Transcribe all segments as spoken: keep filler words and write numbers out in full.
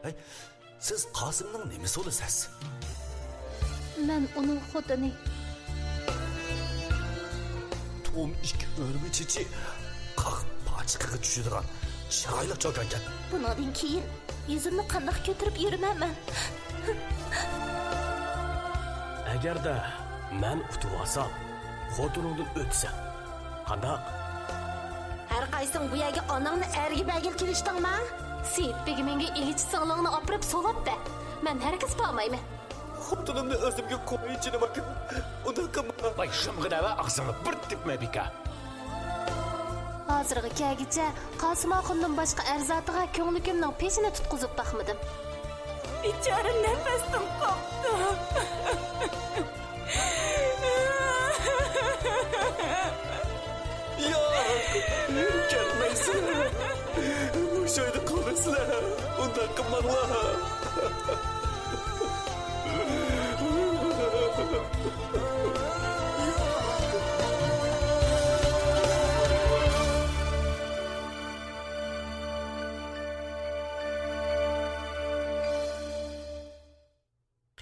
ئەي، سىز قاسىمنىڭ نېمىسى بولىسىز؟ مەن ئۇنىڭ خوتۇنى. تۇم ئىككى ئۆرمە چېچى قاق پاچىقىغا چۈشىدىغان چىرايلىق چوكانكەن. بۇنىڭدىن كېيىن يۈزۈمنى قانداق كۆتۈرۈپ يۈرىمەن مەن؟ ئەگەردە مەن ئۇتۇۋالسام، خوتۇنۇڭدىن ئۆتىسەن. قانداق؟ ھەر قايسىڭ بۇ يەرگە ئاناڭنى ئەرگە بەرگىلى كېلىشتىڭما؟ سېيىت بېگىمىڭگە ئىگىچى سىڭلىڭنى ئاپىرىپ سولاپ بەر. مەن ھەرگىز بارمايمەن. خوتۇنۇمنى ئۆزۈمگە قوي، جېنىم ئاكا. ئۇنداق قىلما. ۋاي، شۇمغىنە ۋە ئاغزىڭنى بىر تۈپمە، بىكار. ھازىرغا كەلگۈچە قاسىم ئاخۇننىڭ باشقا ئەر زاتىغا كۆڭلىكىمنىڭ پېشىنى تۇتقۇزۇپ باقمىدىم. بىچارە نەپەستىن قاپتۇ. ياق، كەتمەيسىلەر. مۇشۇ ئۆيدە قالىسىلەر. ئۇنداق قىلماڭلار.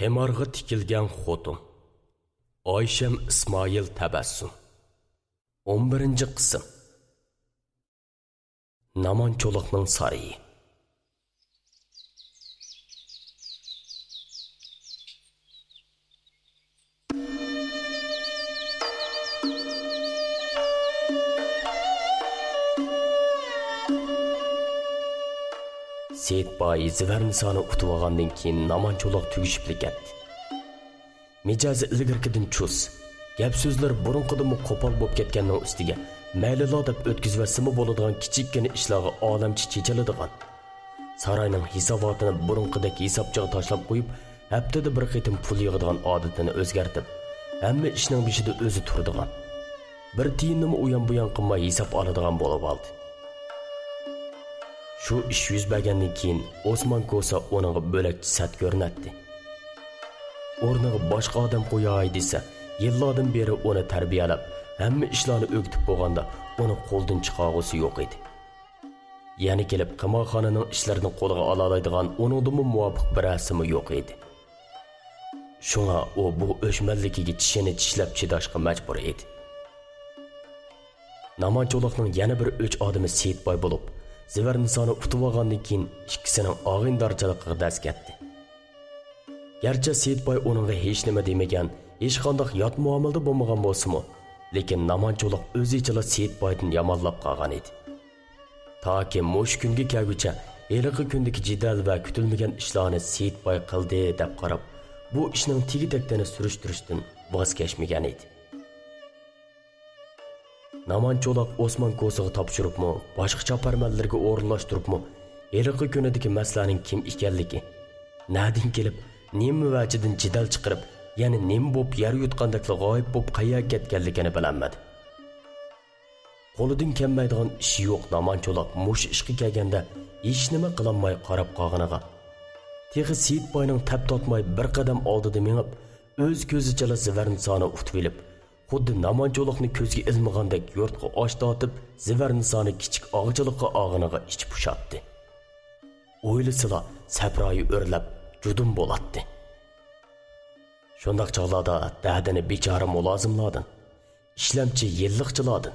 قىمارغا تىكىلگەن خوتۇن. ئايشەم ئىسمائىل تەبەسسۇم. ئون بىرىنچى قىسىم. نامان چولاقنىڭ سارىيى. سېيىت باي زىۋەرنىسانى ئۇتۇۋالغاندىن كېيىن نامان چولاق تۈگىشىپلا كەتتى. مىجەزى ئىلگىرىكىدىن چۇس، گەپ-سۆزلىرى بۇرۇنقىدىنمۇ قوپال بولۇپ كەتكەننىڭ ئۈستىگە، مەيلىلا دەپ ئۆتكۈزۈۋەتسىمۇ بولىدىغان كىچىككىنە ئىشلارغا ئالەمچە چېچىلىدىغان، ساراينىڭ ھېساباتىنى بۇرۇنقىدەك ھېسابچىغا تاشلاپ قويۇپ، ھەپتىدە بىر قېتىم پۇل يىغىدىغان ئادىتىنى ئۆزگەرتىپ، ھەممە ئىشنىڭ بېشىدا ئۆزى تۇرىدىغان، بىر تىيىننىمۇ ئۇيان-بۇيان قىلماي ھېساب ئالىدىغان بولۇۋالدى. شۇ ئىش يۈز بەرگەندىن كېيىن، ئوسمان كوسا ئۇنىڭغا بۆلەكچە سەت كۆرۈنەتتى. ئورنىغا باشقا ئادەم قوياي دېسە، يىللاردىن بېرى ئۇنى تەربىيەلەپ، ھەممە ئىشلارنى ئۆگىتىپ بولغاندا، ئۇنى قولدىن چىقارغۇسى يوق ئىدى. يەنە كېلىپ قىمارخانىنىڭ ئىشلىرىنى قولىغا ئالالايدىغان ئۇنىڭدىنمۇ مۇۋاپىق بىرەرسىمۇ يوق ئىدى. شۇڭا ئۇ بۇ ئۆچمەنلىكىگە چىشىنى چىشلەپ چىداشقا مەجبۇر ئىدى. نامان چولاقنىڭ يەنە بىر ئۆچ ئادىمى سېيىت باي بولۇپ، زىۋەرنىسانى ئۇتۇۋالغاندىن كېيىن ئىككىسىنىڭ ئاغىنىدارچىلىقىغا دەز كەتتى. گەرچە سېيىت باي ئۇنىڭغا ھېچنېمە دېمىگەن، ھېچقانداق يات مۇئامىلىدە بولمىغان بولسىمۇ، لېكىن نامان چولاق ئۆزىچىلا سېيىت بايدىن يامانلاپ قالغان ئىدى. تاكى مۇشۇ كۈنگە كەلگۈچە ھېلىقى كۈندىكى جېدەل ۋە كۈتۈلمىگەن ئىشلارنى سېيىت باي قىلدى دەپ قاراپ، بۇ ئىشنىڭ تېگى-تەكتىنى سۈرۈشتۈرۈشتىن ۋاز كەچمىگەن ئىدى. نامان چولاق ئوسمان كوسىغا تاپشۇرۇپمۇ، باشقا چاپارمەنلەرگە ئورۇنلاشتۇرۇپمۇ، ھېلىقى كۈنىدىكى مەسىلەنىڭ كىم ئىكەنلىكى، نەدىن كېلىپ، نېمە ۋەجىدىن جېدەل چىقىرىپ، يەنە نېمە بوپ يەر يۇتقاندەكلا غايىب بوپ قەيەرگە كەتكەنلىكىنى بىلەلمىدى. قولىدىن كەلمەيدىغان ئىشى يوق نامان چولاق مۇشۇ ئىشقا كەلگەندە ھېچنېمە قىلالماي قاراپ قالغىنىغا، تېخى سېيىت باينىڭ تەپ تارتماي بىر قەدەم ئالدىدا مېڭىپ، ئۆز كۆزىچىلا زىۋەرنىسانى ئۇتۇۋېلىپ، خۇددى نامان چولاقنى كۆزگە ئىلمىغاندەك يۇرتقا ئاش تارتىپ، زىۋەرنىسانى كىچىك ئاغىچىلىققا ئالغىنىغا ئىچى پۇشاتتى. ئويلىسىلا، سەپرايى ئۆرلەپ، جۇدۇن بولاتتى. شۇنداق چاغلاردا دەردىنى بىچارە مۇلازىملاردىن، ئىشلەمچى يىللىقچىلاردىن،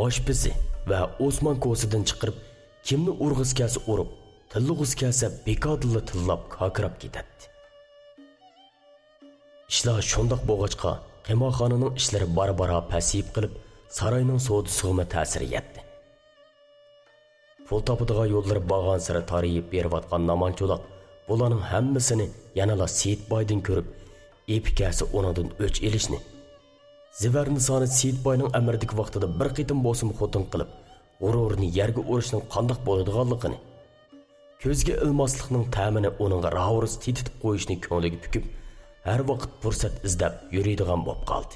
ئاشپىزى ۋە ئوسمان كوسىدىن چىقىرىپ، كىمنى ئۇرغۇسى كەلسە ئۇرۇپ، تىللىغۇسى كەلسە بىكاردىنلا تىللاپ، كاكىراپ كېتەتتى. ئىشلار شۇنداق بولغاچقا، قىمارخانىنىڭ ئىشلىرى بارا-بارا پەسىيىپ قېلىپ، ساراينىڭ سودىسىغىمۇ تەسىرى يەتتى. پۇل تاپىدىغان يوللىرى بارغانسېرى تارىيىپ بېرىۋاتقان نامان چولاق بۇلارنىڭ ھەممىسىنى يەنىلا سېيىت بايدىن كۆرۈپ، ئېپى كەلسە ئۇنىڭدىن ئۆچ ئېلىشنى، زىۋەرنىسانى سېيىت باينىڭ ئەمرىدىكى ۋاقتىدا بىر قېتىم بولسىمۇ خوتۇن قىلىپ، غۇرۇرىنى يەرگە ئۇرۇشنىڭ قانداق بولىدىغانلىقىنى، كۆزگە ئىلماسلىقنىڭ تەمىنى ئۇنىڭغا راۋۇرۇس تېتىتىپ قويۇشنى كۆڭلىگە پۈكۈپ، ھەر ۋاقىت پۇرسەت ئىزدەپ يۈرىدىغان بولۇپ قالدى.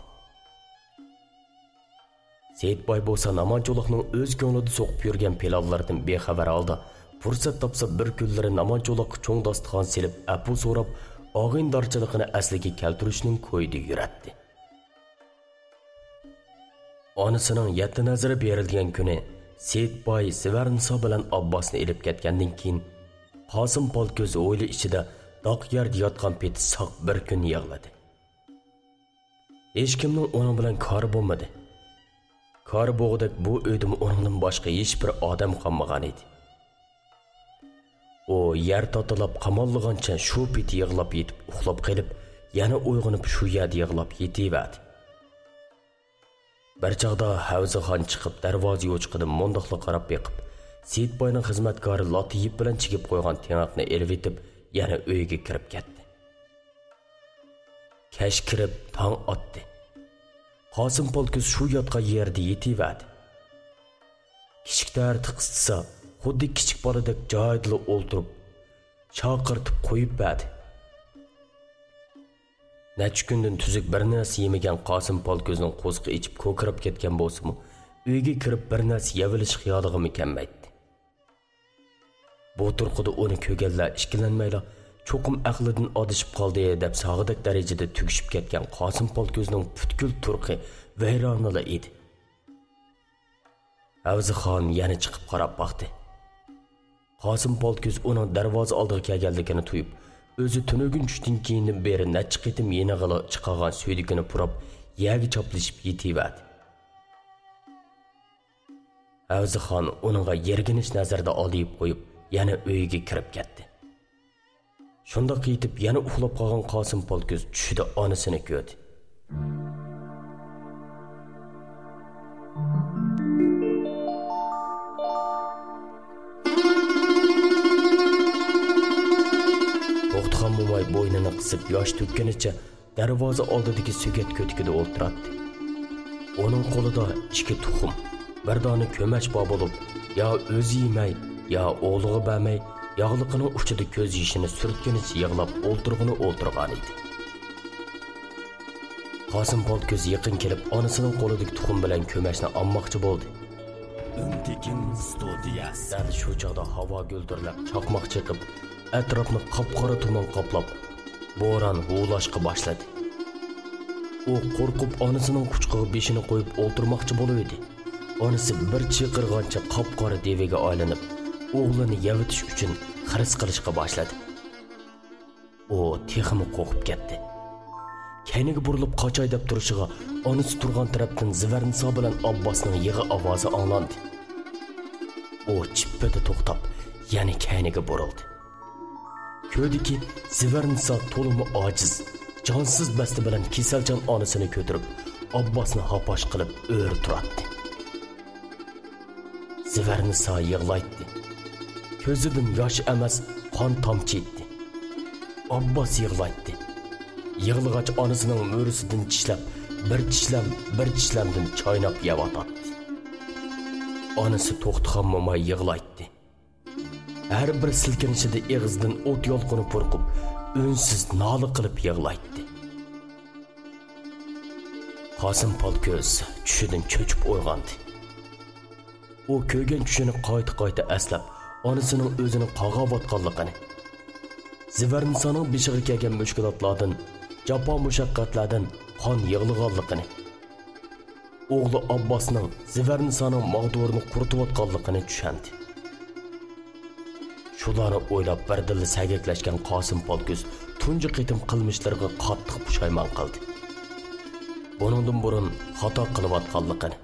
سېيىت باي بولسا نامان چولاقنىڭ ئۆز كۆڭلىدە سوقۇپ يۈرگەن پىلانلىرىدىن بىخەۋەر ھالدا، پۇرسەت تاپسا بىر كۈنلىرى نامان چولاققا چوڭ داستىخان سېلىپ، ئەپۇ سوراپ، ئاغىنىدارچىلىقىنى ئەسلىگە كەلتۈرۈشنىڭ كويىدا يۈرەتتى. ئانىسىنىڭ يەتتە نەزىرى بېرىلگەن كۈنى سېيىت باي زىۋەرنىسا بىلەن ئابباسنى ئېلىپ كەتكەندىن كېيىن، قاسىم پالكۆز ھويلا ئىچىدە داق يەردە ياتقان پېتى ساق بىر كۈن يىغلىدى. ھېچكىمنىڭ ئۇنىڭ بىلەن كارى بولمىدى. كارى بولغۇدەك بۇ ئۆيدىمۇ ئۇنىڭدىن باشقا ھېچبىر ئادەم قالمىغان ئىدى. ئۇ يەر تاتىلاپ قاماللىغانچە شۇ پېتى يىغلاپ يېتىپ ئۇخلاپ قېلىپ، يەنە ئويغىنىپ شۇ يەردە يىغلاپ يېتىۋەردى. بىر چاغدا ھەۋزىخان چىقىپ دەرۋازا يوچۇقىدىن مۇنداقلا قاراپ بېقىپ، سېيىتباينىڭ خىزمەتكارى لاتا يىپ بىلەن چىگىپ قويغان تېڭىقنى ئېلىۋېتىپ يەنە ئۆيىگە كىرىپ كەتتى. كەچ كىرىپ تاڭ ئاتتى. قاسىم پالكۆز شۇ ياتقان يەردە يېتىۋەردى. كىچىك تەرىتى قىستىسا، خۇددى كىچىك بالىدەك جايىدىلا ئولتۇرۇپ، چاقىرتىپ قويۇپ بەردى. نەچچە كۈندىن تۈزۈك بىر نەرسە يېمىگەن قاسىم پالكۆزنىڭ قورسىقى ئېچىپ كوكىراپ كەتكەن بولسىمۇ، ئۆيگە كىرىپ بىر نەرسە يەۋېلىش خىيالىغىمۇ كەلمەيتتى. بۇ تۇرقىدا ئۇنى كۆرگەنلەر ئىككىلەنمەيلا، چوقۇم ئەقلىدىن ئادىشىپ قالدى دەپ ساغىدەك دەرىجىدە تۈگىشىپ كەتكەن قاسىم پالكۆزنىڭ پۈتكۈل تۇرقى ۋەيرانىلا ئىدى. ھەۋزىخان يەنە چىقىپ قاراپ باقتى. قاسىم پالكۆز ئۇنىڭ دەرۋازا ئالدىغا كەلگەنلىكىنى تۇيۇپ، ئۆزى تۈنۈگۈن چۈشتىن كېيىندىن بېرى نەچچە قېتىم يېنىغىلا چىقارغان سۈيدۈكىنى پۇراپ، يەرگە چاپلىشىپ يېتىۋەردى. ھەۋزىخان ئۇنىڭغا يىرگىنچ نەزەردە ئالدىيىپ قويۇپ، يەنە ئۆيىگە كىرىپ كەتتى. شۇنداق يېتىپ يەنە ئۇخلاپ قالغان قاسىم پالكۆز چۈشىدە ئانىسىنى كۆردى. توختىخان موماي بوينىنى قىسىپ ياش تۆككىنىچە دەرۋازا ئالدىدىكى سۆگەت كۆتىكىدە ئولتۇراتتى. ئۇنىڭ قولىدا ئىككى تۇخۇم، بىر دانە كۆمەچ بار بولۇپ، يا ئۆزى يېمەي، يا ئوغلىغا بەرمەي، ياغلىقىنىڭ ئۇچىدا كۆز يېشىنى سۈرتكىنىچە يىغلاپ ئولتۇرغىنى ئولتۇرغانىدى. قاسىم پالكۆز يېقىن كېلىپ، ئانىسىنىڭ قولىدىكى تۇخۇم بىلەن كۆمەچنى ئالماقچى بولدى. ئۈنتېكىن ستۇدىيە. دەل شۇ چاغدا ھاۋا گۈلدۈرلەپ، چاقماق چېقىپ، ئەتراپنى قاپقارا تۇمان قاپلاپ، بوران ھۇۋلاشقا باشلىدى. ئۇ قورقۇپ ئانىسىنىڭ قۇچىقىغا بېشىنى قويۇپ ئولتۇرماقچى بولۇۋىدى. ئانىسى بىر چىرقىرىغانچە قاپقارا دېۋىگە ئايلىنىپ، ئوغلىنى يەۋېتىش ئۈچۈن خىرىس قىلىشقا باشلىدى. ئۇ تېخىمۇ قورقۇپ كەتتى. كەينىگە بۇرۇلۇپ قاچاي دەپ تۇرۇشىغا، ئانىسى تۇرغان تەرەپتىن زىۋەرنىسا بىلەن ئابباسنىڭ يىغا ئاۋازى ئاڭلاندى. ئۇ چىپپىدە توختاپ، يەنە كەينىگە بۇرۇلدى. كۆردىكى، زىۋەرنىسا تولىمۇ ئاجىز، جانسىز بەستى بىلەن كېسەلچان ئانىسىنى كۆتۈرۈپ، ئابباسنى ھاپاش قىلىپ ئۆرە تۇراتتى. زىۋەرنىسا يىغلايتتى. كۆزىدىن ياش ئەمەس، قان تامچىيتتى. ئابباس يىغلايتتى. يىغلىغاچ ئانىسىنىڭ مۈرىسىدىن چىشلەپ، بىر چىشلەم، بىر چىشلەمدىن چايناپ يەۋاتاتتى. ئانىسى توختىخان موماي يىغلايتتى. ھەر بىر سىلكىنىشىدە ئېغىزىدىن ئوت يالقۇنى پۇرقۇپ، ئۈنسىز نالە قىلىپ يىغلايتتى. قاسىم پالكۆز چۈشىدىن چۆچۈپ ئويغاندى. ئۇ كۆرگەن چۈشىنى قايتا-قايتا ئەسلەپ، ئانىسىنىڭ ئۆزىنى قاغاۋاتقانلىقىنى، زىۋەرنىسانىڭ بېشىغا كەلگەن مۈشكۈلاتلاردىن، جاپا-مۇشەققەتلەردىن قان يىغلىغانلىقىنى، ئوغلى ئابباسنىڭ زىۋەرنىسانىڭ ماغدۇرىنى قۇرۇتۇۋاتقانلىقىنى چۈشەندى. شۇلارنى ئويلاپ، بىردىنلا سەگەكلەشكەن قاسىم پالكۆز تۇنجى قېتىم قىلمىشلىرىغا قاتتىق پۇشايمان قىلدى. بۇنىڭدىن بۇرۇن خاتا قىلىۋاتقانلىقىنى،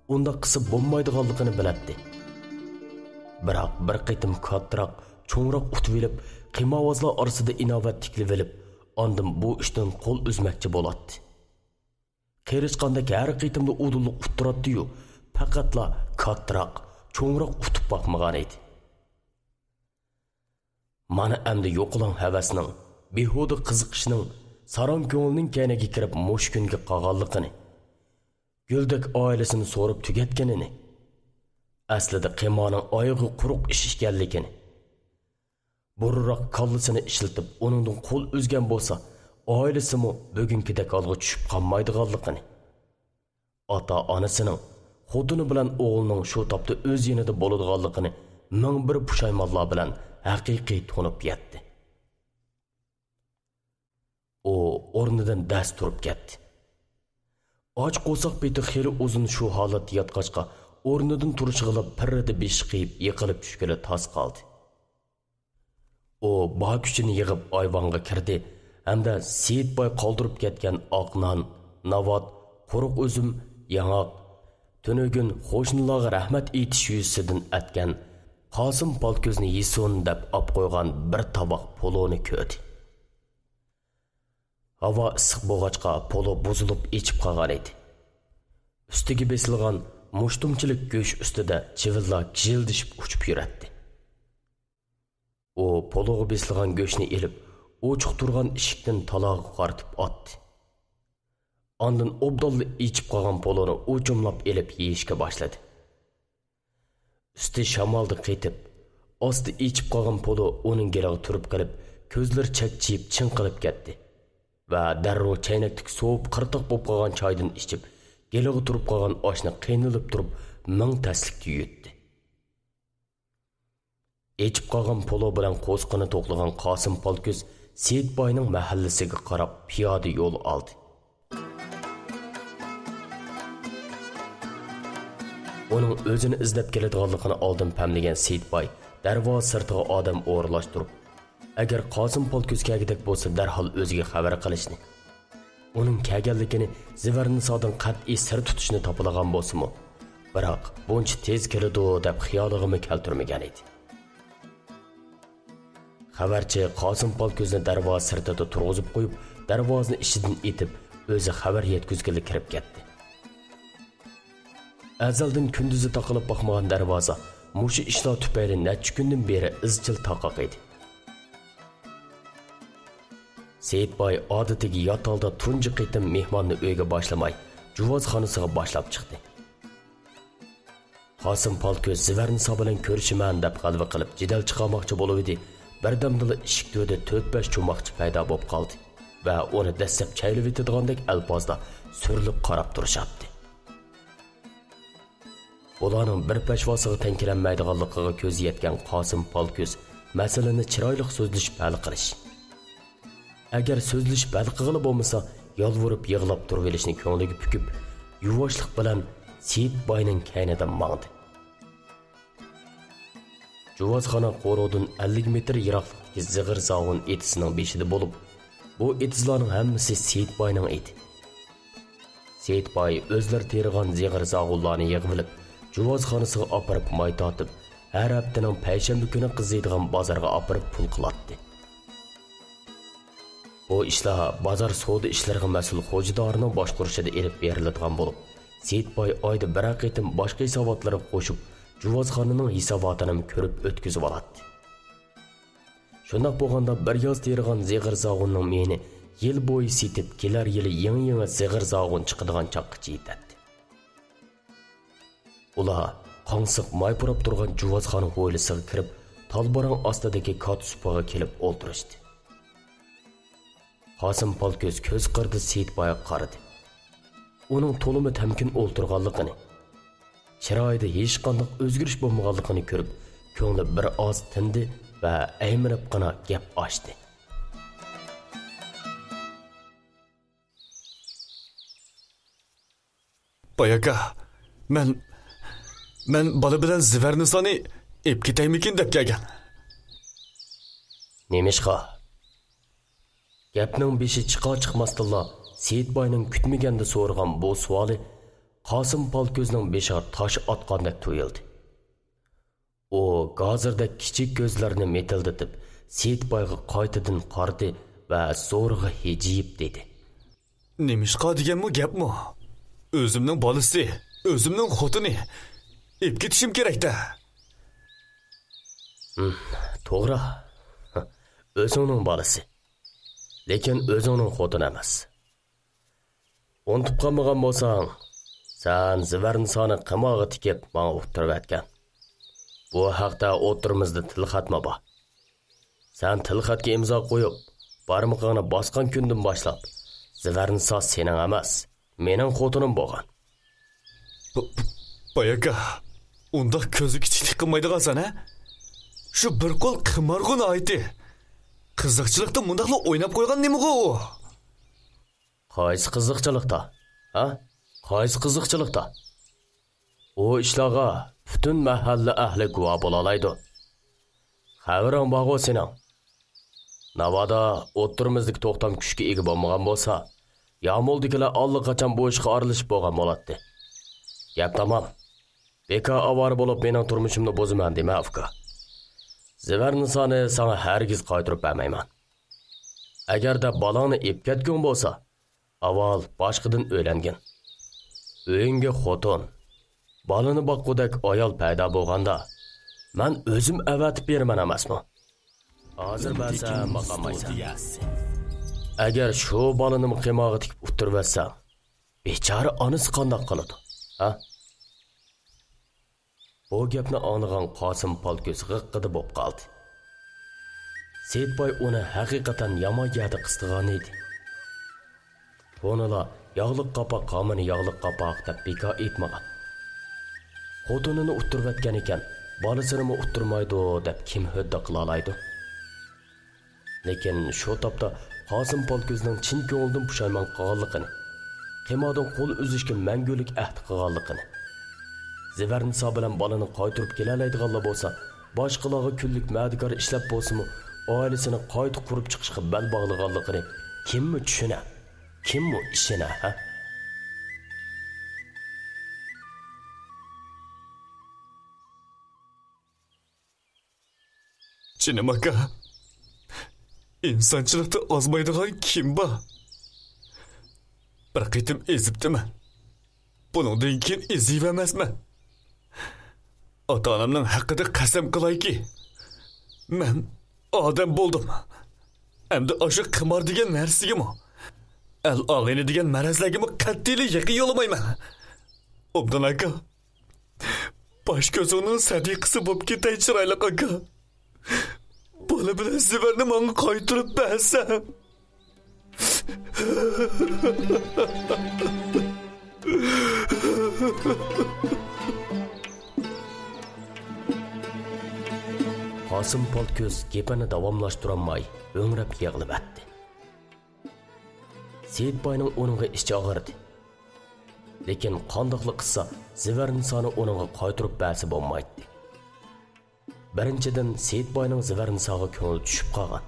ئۇنداق قىلسا بولمايدىغانلىقىنى بىلەتتى. بىراق بىر قېتىم كاتتىراق، چوڭراق ئۇتۇۋېلىپ، قىمارۋازلار ئارىسىدا ئىناۋەت تىكلىۋېلىپ، ئاندىن بۇ ئىشتىن قول ئۈزمەكچى بولاتتى. قېرىشقاندەك ھەر قېتىمدا ئۇدۇللۇق ئۇتتۇراتتى-يۇ، پەقەتلا كاتتىراق، چوڭراق ئۇتۇپ باقمىغانىدى. مانا ئەمدى يوقىلاڭ ھەۋەسنىڭ، بىھۇدە قىزىقىشنىڭ، ساراڭ كۆڭۈلنىڭ كەينىگە كىرىپ مۇشۇ كۈنگە قالغانلىقىنى، گۈلدەك ئائىلىسىنى سوراپ تۈگەتكىنىنى، ئەسلىدە قىمارنىڭ ئايىغى قۇرۇق ئىش ئىكەنلىكىنى، بۇرۇنراق كاللىسىنى ئىشلىتىپ، ئۇنىڭدىن قول ئۈزگەن بولسا، ئائىلىسىمۇ بۈگۈنكىدەك ھالغا چۈشۈپ قالمايدىغانلىقىنى، ئاتا-ئانىسىنىڭ خوتۇنى بىلەن ئوغلىنىڭ شۇ تاپتا ئۆز يېنىدا بولىدىغانلىقىنى مىڭ بىر پۇشايمانلار بىلەن ھەقىقىي تونۇپ يەتتى. ئۇ ئورنىدىن دەس تۇرۇپ كەتتى. ئاچ قورساق پېتى خېلى ئۇزۇن شۇ ھالەتتە ياتقاچقا، ئورنىدىن تۇرۇشىغىلا پىررىدە بېشى قېيىپ، يىقىلىپ چۈشكىلى تاس قالدى. ئۇ بار كۈچىنى يىغىپ ئايۋانغا كىردى ھەمدە سېيىتباي قالدۇرۇپ كەتكەن ئاق نان، ناۋات، قۇرۇق ئۈزۈم، ياڭاق، تۈنۈگۈن قوشنىلارغا رەھمەت ئېيتىش يۈزىسىدىن ئەتكەن قاسىم پالكۆزنى يېسۇن دەپ ئاپ قويغان بىر تاۋاق پولۇنى كۆردى. ھاۋا ئىسسىق بولغاچقا پولۇ بۇزۇلۇپ ئېچىپ قالغان ئىدى. ئۈستىگە بېسىلغان مۇشتۇمچىلىك گۆش ئۈستىدە چىۋىنلار كىژىلدىشىپ ئۇچۇپ يۈرەتتى. ئۇ پولۇغا بېسىلغان گۆشنى ئېلىپ، ئوچۇق تۇرغان ئىشىكتىن تالاغا قارىتىپ ئاتتى. ئاندىن ئوبدانلا ئېچىپ قالغان پولۇنى ئوچۇملاپ ئېلىپ يېيىشكە باشلىدى. ئۈستى شامالدا قېتىپ، ئاستا ئېچىپ قالغان پولۇ ئۇنىڭ گېلىغا تۈرۈپ قېلىپ، كۆزلىرى چەكچىيىپ چىڭقىلىپ كەتتى ۋە دەررۇ چەينەكتىكى سوۋۇپ قىرتىق بولۇپ قالغان چايدىن ئىچىپ، گېلىغا تۇرۇپ قالغان ئاشنى قىينىلىپ تۇرۇپ مىڭ تەسلىكتە يۇيۇتتى. ئېچىپ قالغان پولۇ بىلەن قورسىقىنى توقلىغان قاسىم پالكۆز سېيىتباينىڭ مەھەللىسىگە قاراپ پىيادە يول ئالدى. ئۇنىڭ ئۆزىنى ئىزدەپ كېلىدىغانلىقىنى ئالدىن پەملىگەن سېيىتباي دەرۋازا سىرتىغا ئادەم ئورۇنلاشتۇرۇپ، ئەگەر قاسىم پالكۆز كەلگۈدەك بولسا، دەرھال ئۆزىگە خەۋەر قىلىشنى، ئۇنىڭ كەلگەنلىكىنى زىۋەرنىسادىن قەتئىي سىر تۇتۇشنى تاپىلىغان بولسىمۇ، بىراق بۇنچە تېز كېلىدۇ دەپ خىيالىغىمۇ كەلتۈرمىگەن ئىدى. خەۋەرچى قاسىم پالكۆزنى دەرۋازا سىرتىدا تۇرغۇزۇپ قويۇپ، دەرۋازىنى ئىچىدىن ئېتىپ، ئۆزى خەۋەر يەتكۈزگىلى كىرىپ كەتتى. ئەزەلدىن كۈندۈزى تاقىلىپ باقمىغان دەرۋازا مۇشۇ ئىشلار تۈپەيلى نەچچە كۈندىن بېرى ئىزچىل تاقاق ئىدى. سېيىتباي ئادىتىگە يات ھالدا تۇنجى قېتىم مېھماننى ئۆيگە باشلىماي، جۇۋازخانىسىغا باشلاپ چىقتى. قاسىم پالكۆز زىۋەرنىسا بىلەن كۆرۈشىمەن دەپ غەلۋە قىلىپ جېدەل چىقارماقچى بولۇۋىدى، بىردەمدىلا ئىشىك تۈۋىدە تۆت-بەش چوماقچى پەيدا بولۇپ قالدى ۋە ئۇنى دەسسەپ چەيلىۋېتىدىغاندەك ئەلپازدا سۈرۈلۈپ قاراپ تۇرۇشاتتى. بۇلارنىڭ بىر پەشۋاسىغا تەڭ كېلەلمەيدىغانلىقىغا كۆزى يەتكەن قاسىم پالكۆز مەسىلىنى چىرايلىق سۆزلىشىپ ھەل قىلىش، ئەگەر سۆزلىشىپ ھەل قىلغىلى بولمىسا، يالۋۇرۇپ يىغلاپ تۇرۇۋېلىشنى كۆڭلىگە پۈكۈپ، يۇۋاشلىق بىلەن سېيىتباينىڭ كەينىدىن ماڭدى. جۇۋازخانا قورۇدىن ئەللىك مېتىر يىراقلىقتىكى زىغىر زاغۇن ئېتىزىنىڭ بېشىدا بولۇپ، بۇ ئېتىزلارنىڭ ھەممىسى سېيىتباينىڭ ئىدى. سېيىتباي ئۆزلىرى تېرىغان زىغىر زاغۇنلارنى يىغىۋېلىپ، جۇۋازخانىسىغا ئاپىرىپ ماي تارتىپ، ھەر ھەپتىنىڭ پەيشەنبە كۈنى قىزىيدىغان بازارغا ئاپىرىپ پۇل قىلاتتى. بۇ ئىشلار بازار سودا ئىشلىرىغا مەسئۇل خوجىدارنىڭ باشقۇرۇشىدا ئېلىپ بېرىلىدىغان بولۇپ، سېيىتباي ئايدا بىرەر قېتىم باشقا ھېساباتلىرىغا قوشۇپ، جۇۋازخانىنىڭ ھېساباتىنىمۇ كۆرۈپ ئۆتكۈزۈۋالاتتى. شۇنداق بولغاندا بىر ياز تېرىغان زىغىر زاغۇننىڭ مېيىنى يىل بويى سېتىپ، كېلەر يىلى يېڭى-يېڭى زىغىر زاغۇن چىقىدىغان چاغقىچە يېتەتتى. ئۇلار قاڭسىق ماي پۇراپ تۇرغان جۇۋازخانا ھويلىسىغا كىرىپ، تالباراڭ ئاستىدىكى كات سۇپىغا كېلىپ ئولتۇرۇشتى. قاسىم پالكۆز كۆز قىرىدا سېيىتبايغا قارىدى. ئۇنىڭ تولىمۇ تەمكىن ئولتۇرغانلىقىنى، چىرايىدا ھېچقانداق ئۆزگىرىش بولمىغانلىقىنى كۆرۈپ، كۆڭلى بىر ئاز تىندى ۋە ئەيمىنىپقىنا گەپ ئاچتى. باي ئاكا، مەن، مەن بالا بىلەن زىۋەرنىسانى ئېلىپ كېتەيمىكىن دەپ كەلگەن. نېمىشقا؟ گەپنىڭ بېشى چىقار-چىقماستىنلا سېيىتباينىڭ كۈتمىگەندە سورىغان بۇ سوئالى قاسىم پالكۆزنىڭ بېشىغا تاش ئاتقاندەك تۇيۇلدى. ئۇ گازىردەك كىچىك كۆزلىرىنى مىتىلدىتىپ، سېيىتبايغا قايتىدىن قارىدى ۋە زورىغا ھىجىيىپ دېدى: نېمىشقا دېگەنمۇ گەپمۇ؟ ئۆزۈمنىڭ بالىسى، ئۆزۈمنىڭ خوتۇنى. ئېلىپ كېتىشىم كېرەك-دە. ھىم، توغرا. ئۆزۈڭنىڭ بالىسى. لېكىن ئۆزۈڭنىڭ خوتۇنى ئەمەس. ئۇنتۇپ قالمىغان بولساڭ، سەن زىۋەرنىسانى قىمارغا تىكىپ ماڭا ئۇتتۇرۇۋەتكەن. بۇ ھەقتە ئوتتۇرىمىزدا تىلخەتمە بار. سەن تىلخەتكە ئىمزا قويۇپ، بارمىقىڭنى باسقان كۈندىن باشلاپ، زىۋەرنىسا سېنىڭ ئەمەس، مېنىڭ خوتۇنۇم بولغان. ب-، ب-، باي ئاكا، ئۇنداق كۆزگە كىچىكلىك قىلمايدىغانسەن، ھە؟ شۇ بىر قول قىمارغۇ ناھايىتى. قىزىقچىلىقتا مۇنداقلا ئويناپ قويغان نېمىغۇ ئۇ؟ قايسى قىزىقچىلىقتا؟ ھە؟ قايسى قىزىقچىلىقتا؟ ئۇ ئىشلارغا پۈتۈن مەھەللە ئەھلى گۇۋاھ بولالايدۇ. خەۋىرىڭ بارغۇ سېنىڭ. ناۋادا ئوتتۇرىمىزدىكى توختام كۈچكە ئىگە بولمىغان بولسا، يامۇلدىكىلەر ئاللىقاچان بۇ ئىشقا ئارىلىشىپ بولغان بولاتتى. گەپ تامام. بىكار ئاۋارە بولۇپ مېنىڭ تۇرمۇشۇمنى بۇزىمەن دېمە، ئۇكا. زىۋەر نىسانى ساڭا ھەرگىز قايتۇرۇپ بەرمەيمەن. ئەگەردە بالاڭنى ئېلىپ كەتكۈڭ بولسا، ئاۋۋال باشقىدىن ئۆيلەنگىن. ئۆيۈڭگە خوتۇن، بالىنى باققۇدەك ئايال پەيدا بولغاندا، مەن ئۆزۈم ئەۋەتىپ بېرىمەن ئەمەسمۇ؟ ھازىر بەرسەم باقالمايسەن. ئەگەر شۇ بالىنىمۇ قىمارغا تىكىپ ئۇتتۇرۇۋەتسەڭ، بىچارە ئانىسى قانداق قىلىدۇ؟ ھە؟ بۇ گەپنى ئاڭلىغان قاسىم پالكۆز غىققىدە بوپ قالدى. سېيىتباي ئۇنى ھەقىقەتەن يامان يەردە قىستىغان ئىدى. كونىلار «ياغلىق قاپاق ھامىنى ياغلىق قاپاق» دەپ بىكار ئېيتمىغان. خوتۇنىنى ئۇتتۇرۇۋەتكەن ئىكەن، بالىسىنىمۇ ئۇتتۇرمايدۇ دەپ كىم ھۆددە قىلالايدۇ؟ لېكىن شۇ تاپتا قاسىم پالكۆزنىڭ چىن كۆڭلىدىن پۇشايمان قىلغانلىقىنى، قىماردىن قول ئۈزۈشكە مەڭگۈلۈك ئەھدى قىلغانلىقىنى، زىۋەرنىسا بىلەن بالىنى قايتۇرۇپ كېلەلەيدىغانلا بولسا، باشقىلارغا كۈنلۈك مەدىكار ئىشلەپ بولسىمۇ، ئائىلىسىنى قايتا قۇرۇپ چىقىشقا بەل باغلىغانلىقىنى كىممۇ چۈشىنە، كىممۇ ئىشىنە، ھە؟ جېنىم ئاكا، ئىنسانچىلىقتا ئازمايدىغان كىم بار؟ بىر قېتىم ئېزىپتىمەن. بۇنىڭدىن كېيىن ئېزىۋەرمەسمەن. ئاتا-ئانامنىڭ ھەققىدە قەسەم قىلايكى، مەن ئادەم بولدۇم. ئەمدى ئاشۇ قىمار دېگەن نەرسىگىمۇ، ئەل ئاغىنە دېگەن مەرەزلەرگىمۇ قەتئىيلا يېقىن يولىمايمەن. ئوبدان ئاكا، باش كۆزۈڭنىڭ سەدىقىسى بولۇپ كېتەي، چىرايلىق ئاكا. بالا بىلەن زىۋەرنى ماڭا قايتۇرۇپ بەرسەڭ. قاسىم پالكۆز گېپىنى داۋاملاشتۇرالماي، ھۆڭرەپ يىغلىۋەتتى. سېيىتباينىڭ ئۇنىڭغا ئىچى ئاغرىدى. لېكىن قانداقلا قىلسا، زىۋەرنىسانى ئۇنىڭغا قايتۇرۇپ بەرسە بولمايتتى. بىرىنچىدىن، سېيىتباينىڭ زىۋەرنىساغا كۆڭلى چۈشۈپ قالغان.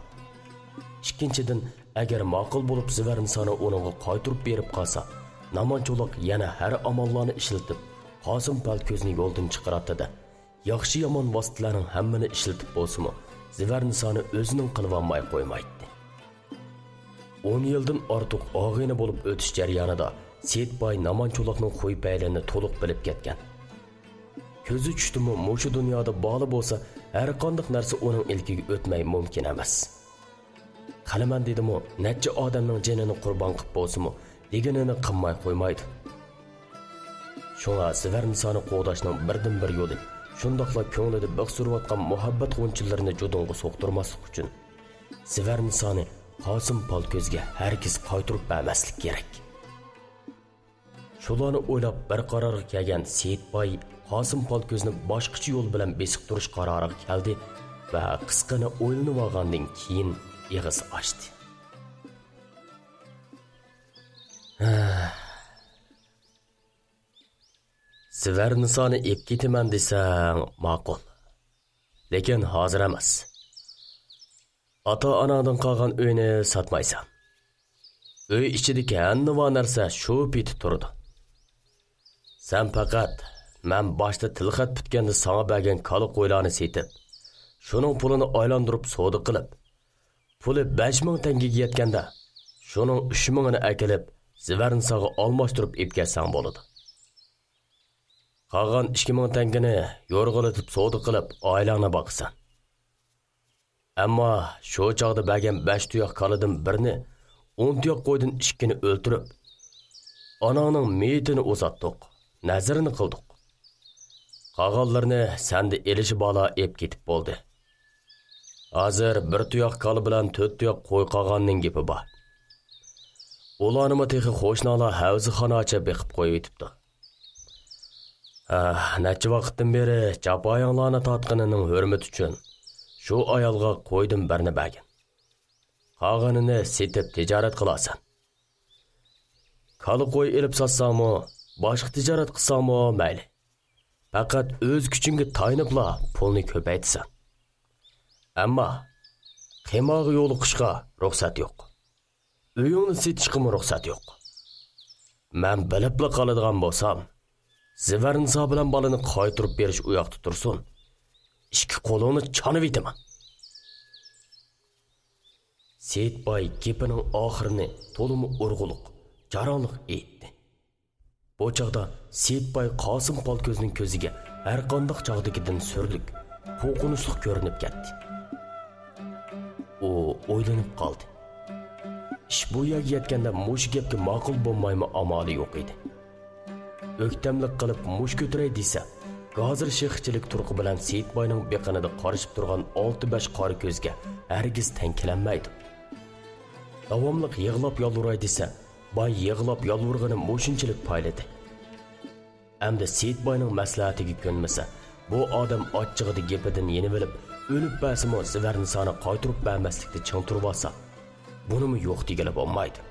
ئىككىنچىدىن، ئەگەر ماقۇل بولۇپ زىۋەرنىسانى ئۇنىڭغا قايتۇرۇپ بېرىپ قالسا، نامان چولاق يەنە ھەر ئاماللارنى ئىشلىتىپ، قاسىم پالكۆزنى يولدىن چىقىراتتى-دە، ياخشى-يامان ۋاسىتىلەرنىڭ ھەممىنى ئىشلىتىپ بولسىمۇ، زىۋەرنىسانى ئۆزىنىڭ قىلىۋالماي قويمايتتى. ئون يىلدىن ئارتۇق ئاغىنە بولۇپ ئۆتۈش جەريانىدا سېيىتباي نامان چولاقنىڭ خۇي-پەيلىنى تولۇق بىلىپ كەتكەن. كۆزى چۈشتىمۇ مۇشۇ دۇنيادا بالا بولسا، ھەرقانداق نەرسە ئۇنىڭ ئىلكىگە ئۆتمەي مۇمكىن ئەمەس. قىلىمەن دېدىمۇ، نەچچە ئادەمنىڭ جېنىنى قۇربان قىلىپ بولسىمۇ، دېگىنىنى قىلماي قويمايدۇ. شۇڭا زىۋەرنىسانى قوغداشنىڭ بىردىنبىر يولى، شۇنداقلا كۆڭلىدە بىخ سۈرۈۋاتقان مۇھەببەت غۇنچىلىرىنى جۇدۇنغا سوقتۇرماسلىق ئۈچۈن، زىۋەرنىسانى قاسىم پالكۆزگە ھەرگىز قايتۇرۇپ بەرمەسلىك كېرەك. شۇلارنى ئويلاپ، بىر قارارغا كەلگەن سېيىتباي قاسىم پالكۆزنى باشقىچە يول بىلەن بېسىقتۇرۇش قارارىغا كەلدى ۋە قىسقىنە ئويلىنىۋالغاندىن كېيىن ئېغىز ئاچتى. زىۋەرنىسانى ئېلىپ كېتىمەن دېسەڭ ماقۇل. لېكىن ھازىر ئەمەس. ئاتا-ئاناڭدىن قالغان ئۆينى ساتمايسەن. ئۆي ئىچىدىكى ھەننىۋا نەرسە شۇ پېتى تۇرىدۇ. سەن پەقەت مەن باشتا تىلخەت پۈتكەندە ساڭا بەرگەن كالا-قويلارنى سېتىپ، شۇنىڭ پۇلىنى ئايلاندۇرۇپ سودا قىلىپ، پۇلى بەش مىڭ تەڭگىگە يەتكەندە، شۇنىڭ ئۈچ مىڭىنى ئەكېلىپ، زىۋەرنىساغا ئالماشتۇرۇپ ئېلىپ كەتسەڭ بولىدۇ. قالغان ئىككى مىڭ تەڭگىنى يورغىلىتىپ سودا قىلىپ، ئائىلەڭنى باقىسەن. ئەمما شۇ چاغدا بەرگەن بەش تۇياق كالىدىن بىرنى، ئون تۇياق قويدىن ئىككىنى ئۆلتۈرۈپ، ئاناڭنىڭ مېيىتىنى ئۇزاتتۇق، نەزىرىنى قىلدۇق. قالغانلىرىنى سەندە ئېلىشى بارلار ئېلىپ كېتىپ بولدى. ھازىر بىر تۇياق كالا بىلەن تۆت تۇياق قوي قالغاننىڭ گېپى بار. ئۇلارنىمۇ تېخى قوشناڭلار ھەۋزىخاناچە بېقىپ قويۇۋېتىپتۇ. ھە، نەچچە ۋاقىتتىن بېرى جاپايىڭلارنى تارتقىنىنىڭ ھۆرمىتى ئۈچۈن شۇ ئايالغا قويدىن بىرنى بەرگىن. قالغىنىنى سېتىپ تىجارەت قىلارسەن. كالا قوي ئېلىپ ساتساڭمۇ، باشقا تىجارەت قىلساڭمۇ مەيلى. پەقەت ئۆز كۈچۈڭگە تايىنىپلا پۇلنى كۆپەيتىسەن. ئەمما خېماغا يولۇقۇشقا رۇخسەت يوق. ئۆيۈڭنى سېتىشقىمۇ رۇخسەت يوق. مەن بىلىپلا قالىدىغان بولسام، زىۋەرنىسا بىلەن بالىنى قايتۇرۇپ بېرىش ئۇياقتا تۇرسۇن، ئىككى قولۇڭنى چانىۋېتىمەن. سېيىتباي گېپىنىڭ ئاخىرىنى تولىمۇ ئۇرغۇلۇق، جاراڭلىق ئېيتتى. بۇ چاغدا سېيىتباي قاسىم پالكۆزنىڭ كۆزىگە ھەرقانداق چاغدىكىدىن سۈرلۈك، قورقۇنچلۇق كۆرۈنۈپ كەتتى. ئۇ ئويلىنىپ قالدى. ئىش بۇ يەرگە يەتكەندە مۇشۇ گەپكە ماقۇل بولمايمۇ ئامالى يوق ئىدى. ئۆكتەملىك قىلىپ مۇش كۆتۈرەي دېسە، گازىر شېخىچىلىك تۇرقى بىلەن سېيىتباينىڭ بېقىنىدا قارىشىپ تۇرغان ئالتە بەش قارا كۆزگە ھەرگىز تەڭ كېلەلمەيدۇ. داۋاملىق يىغلاپ يالۋۇراي دېسە، باي يىغلاپ يالۋۇرغىنى مۇشۇنچىلىك پايلىدى. ئەمدى سېيىتباينىڭ مەسلىھەتىگە كۆنمىسە، بۇ ئادەم ئاچچىقىدا گېپىدىن يېنىۋېلىپ، ئۆلۈپ بەرسىمۇ زىۋەرنىسانى قايتۇرۇپ بەرمەسلىكتە چىڭ تۇرۇۋالسا، بۇنىمۇ يوق دېگىلى بولمايدۇ.